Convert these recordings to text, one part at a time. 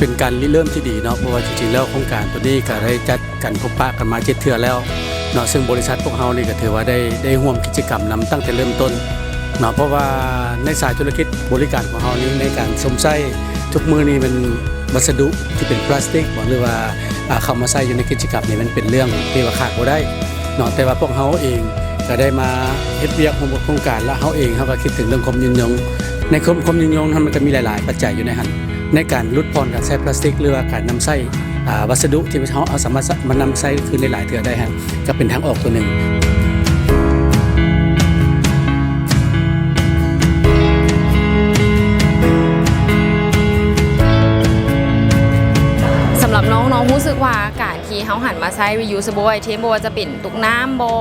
ເປັນການລິເລີ່ມທີ່ດີເນາະ ເພາະວ່າຈິງໆແລ້ວໂຄງການໂຕນີ້ກະໄດ້ຈັດກັນພົບປະກັນມາເຈັດເທື່ອແລ້ວເນາະ ເຊິ່ງບໍລິສັດພວກເຮົານີ້ກະຖືວ່າໄດ້ ໄດ້ຮ່ວມກິດຈະກຳນຳຕັ້ງແຕ່ເລີ່ມຕົ້ນເນາະ ເພາະວ່າໃນສາຍທຸລະກິດບໍລິການຂອງເຮົານີ້ ໃນການຊົມໃຊ້ທຸກມື້ນີ້ແມ່ນວັດສະດຸທີ່ເປັນພລາສຕິກບໍ ຫຼືວ່າ ອາ ເຂົ້າມາໃຊ້ຢູ່ໃນກິດຈະກຳນີ້ ມັນເປັນເລື່ອງທີ່ວ່າຂາດບໍ່ໄດ້ເນາະ ແຕ່ວ່າພວກເຮົາເອງກະໄດ້ມາເຮັດວຽກຮ່ວມກັບໂຄງການ ແລະ ເຮົາເອງເຮົາກະຄິດເຖິງເລື່ອງຄວາມຍືນຍົງ ໃນຄວາມ ຄວາມຍືນຍົງຫັ້ນ ມັນກະມີຫຼາຍໆປັດໄຈຢູ່ໃນຫັ້ນ ໃນການຫຼຸດຜ່ອນການໃຊ້ພລາສຕິກ ຫຼືວ່າການນຳໃຊ້ ອາ ວັດສະດຸທີ່ເຮົາ ເຮົາສາມາດມານຳໃຊ້ຄືນໄດ້ຫຼາຍເທື່ອໄດ້ຫັ້ນ ກະເປັນທາງອອກໂຕໜຶ່ງ. ສຳລັບນ້ອງເນາະ ຮູ້ສຶກວ່າການທີ່ເຮົາຫັນມາໃຊ້ reusable item ບໍ່ວ່າຈະເປັນຕຸກນ້ຳບໍ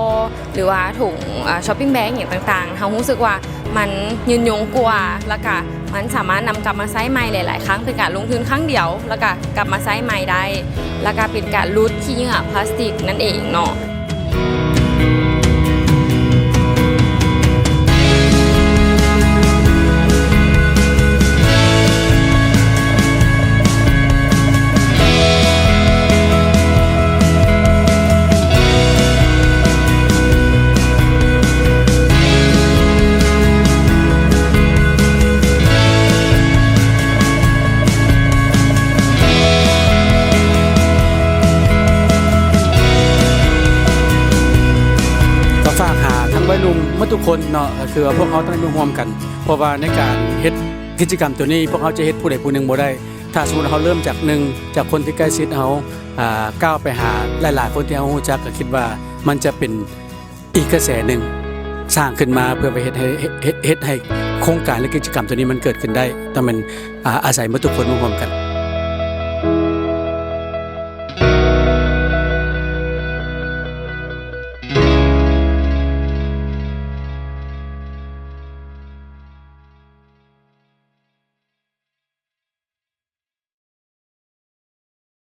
ຫຼືວ່າຖົງ ເອີ shopping bag ຫຍັງຕ່າງໆ ເຮົາຮູ້ສຶກວ່າມັນຍືນຍົງກວ່າ ແລ້ວກະມັນສາມາດນຳກັບມາໃຊ້ໃໝ່ຫຼາຍໆຄັ້ງ ເປັນການລົງທຶນຄັ້ງດຽວ ແລ້ວກະກັບມາໃຊ້ໃໝ່ໄດ້ ແລ້ວກະເປັນການຫຼຸດຂີ້ເຫຍື້ອພລາສຕິກນັ້ນເອງເນາະ. ກະຝາກຫາທັງໄວໜຸ່ມໝົດທຸກຄົນເນາະ ກະຄືວ່າພວກເຮົາຕ້ອງໄດ້ມາຮ່ວມກັນ ເພາະວ່າໃນການເຮັດກິດຈະກຳໂຕນີ້ ພວກເຮົາຈະເຮັດຜູ້ໃດຜູ້ໜຶ່ງບໍ່ໄດ້ ຖ້າສົມມຸດເຮົາເລີ່ມຈາກໜຶ່ງ ຈາກຄົນທີ່ໃກ້ຊິດເຮົາ ອາ ກ້າວໄປຫາຫຼາຍໆຄົນທີ່ເຮົາຮູ້ຈັກ ກະຄິດວ່າມັນຈະເປັນອີກກະແສໜຶ່ງສ້າງຂຶ້ນມາ ເພື່ອໄປເຮັດໃຫ້ ເຮັດ ເຮັດໃຫ້ໂຄງການ ແລະ ກິດຈະກຳໂຕນີ້ມັນເກີດຂຶ້ນໄດ້ ຕ້ອງແມ່ນ ອາ ອາໄສໝົດທຸກຄົນມາຮ່ວມກັນ.